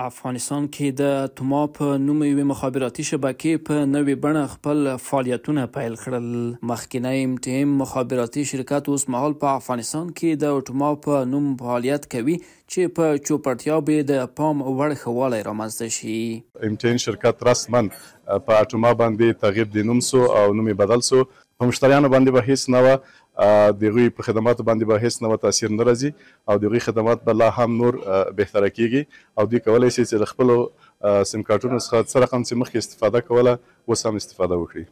افغانستان کې د اتوما په نوم یوې مخابراتي شبکې په نوې بڼه خپل فعالیتونه پیل کړل. مخکینی ام ټي ام مخابراتي شرکت اوس مهال په افغانستان کې د اتوما په نوم فعالیت کوي چې په چوپړتیا به د پام وړ ښه والی رامنځته شي. ام ټي ان شرکت رسما په اتوما باندې تغییر د نوم سو او نوم یې بدل سو. په مشتریانو باندې به هیڅ نوه، د هغوی په خدماتو باندې به هیڅ نوه تاثیر نه راځي او د هغوی خدمات به لا هم نور بهتره کیږي او دوی کولی شي چې له خپلو سیم کارتونو څخه څه رقم چې مخکې استفاده کوله اوس هم استفاده وکړي.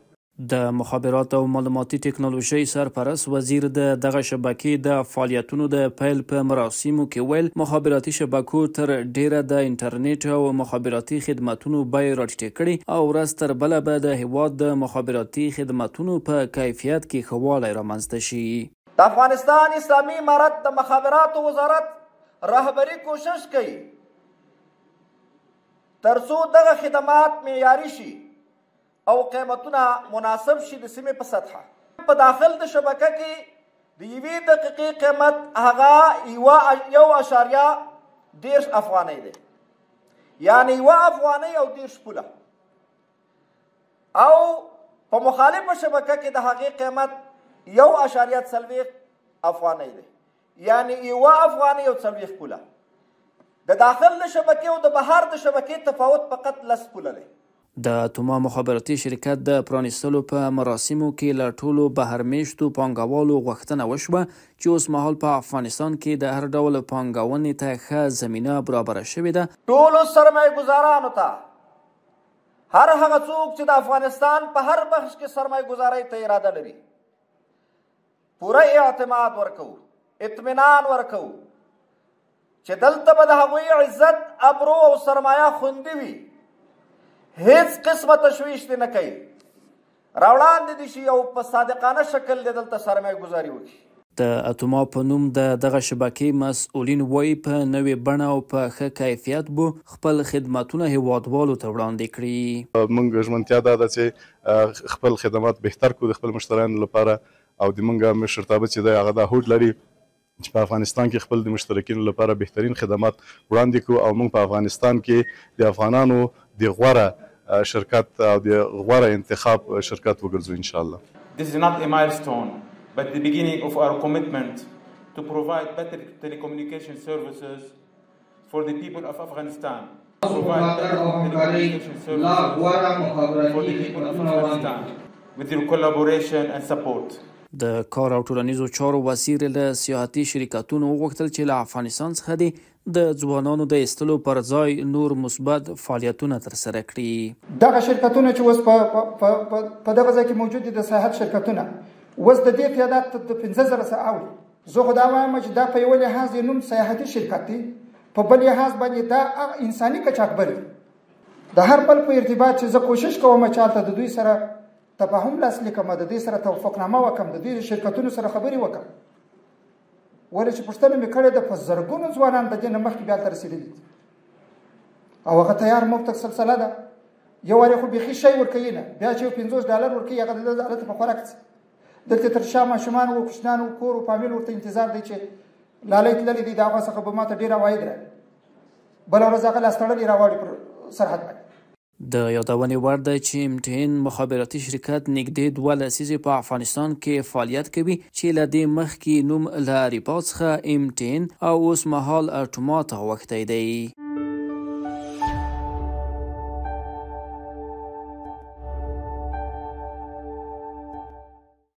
د مخابراتو او معلوماتي ټکنالوژۍ سرپرست وزیر د دغه شبکې د فعالیتونو د پیل په مراسمو کې ویل، مخابراتي شبکو تر ډېره د انټرنیټ او مخابراتي خدمتونو بیې راټیټې کړې او ورځ تر بله به د هیواد د مخابراتي خدمتونو په کیفیت کې ښه والی رامنځته شي. د افغانستان اسلامي امارت د مخابراتو وزارت رهبري کوشش کوي ترڅو دغه خدمات معیاري شي او قیمتونه مناسب شي د سیمې په سطحه. په داخل د شبکه کې د یوې دقیقې قیمت هغه 1.30 افغانۍ دی، یعنی 1 افغانۍ او 30 پوله، او په مخالفه شبکه کې د هغې قیمت 1.40 افغانۍ دی، یعنی 1 افغانۍ او 40 پوله. د داخل د شبکې او د بهر د شبکې تفاوت فقط 10 پوله دی. د اتوما مخابراتي شرکت د پرانیستلو په مراسمو کې له ټولو بهر میشتو پانګوالو غوښتنه وشوه چې اوس مهال په افغانستان کې د هر ډول پانګونې ته ښه زمینه برابره شوې ده. ټولو سرمایه ګزارانو ته، هر هغه څوک چې د افغانستان په هر بخش کې سرمایه ګزارۍ ته اراده لري، پوره اعتماد ورکوو، اطمینان ورکوو چې دلته به د هغوی عزت، ابرو او سرمایه خوندي وي، هیڅ قسمه تشویش دې نه کوي، راوړاندې دې شي او په صادقانه شکل دې دلته سرمایه ګزاري وکړي. د اتوما په نوم د دغه شبکې مسؤلین وایي په نوې بڼه او په ښه کیفیت به خپل خدمتونه هیوادوالو ته وړاندې کړي. موږ ژمنتیا دا ده چې خپل خدمات بهتر کړو د خپل مشتریانو لپاره، او د موږ مشرتابه چې دی هغه دا هوډ لري چې په افغانستان کې خپل د مشترکینو لپاره بهترین خدمات وړاندې کړو او موږ په افغانستان کې د افغانانو د غوره شرکت او د غوره انتخاب شرکت وګرځو ان شاء الله. This is not a milestone, but the beginning of our commitment to provide better telecommunication services for the people of Afghanistan. Provide better telecommunication services for the people of Afghanistan with your collaboration and support. د کار او ټولنیزو چارو وزیر له سیاحتي شرکتونو وغوښتل چې له افغانستان څخه دې د ځوانانو د ایستلو پر ځای نور مثبت فعالیتونه ترسره کړي. دغه شرکتونه چې اوس په دغه ځای کې موجود دي، د سیاحت شرکتونه، اوس د دې تعداد د 5000 څخه اوړي. زه خو دا وایم چې دا په یو لحاظ یې نوم سیاحتي شرکت دی، په بل لحاظ باندې دا انساني قاچاقبر دی. د هر بل په ارتباط چې زه کوشش کوم چې هلته د دوی سره تفاهم لاسلیک کړم، د دوی سره توافقنامه وکړم، د دوی شرکتونو سره خبرې وکړم، ولې چې پوښتنه مې کړې ده په زرګونو ځوانان د دې نه مخکې بیا هلته رسېدلي دي او هغه تیار مفته سلسله ده. یو وارې خو بیخي شی ورکوي نه، بیا چې یو $50 ورکوي هغه هلته په خوراک ځي. دلته تر شا ماشومان و کوچنیان و کور و فامیل ورته انتظار دی چې لالی تللی دی، د هغه څخه به ماته ډېر عواید راوړي، بله ورځ هغه لاس تړلی راواړي پر سرحد باندې. د یادونې وړ ده چې ام ټي ان مخابراتي شرکت نږدې 2 لسیزې په افغانستان کې فعالیت کوي چې له دې مخکې نوم له اریپا څخه ام ټي ان او اوس مهال اتوما ته اوښتی دی.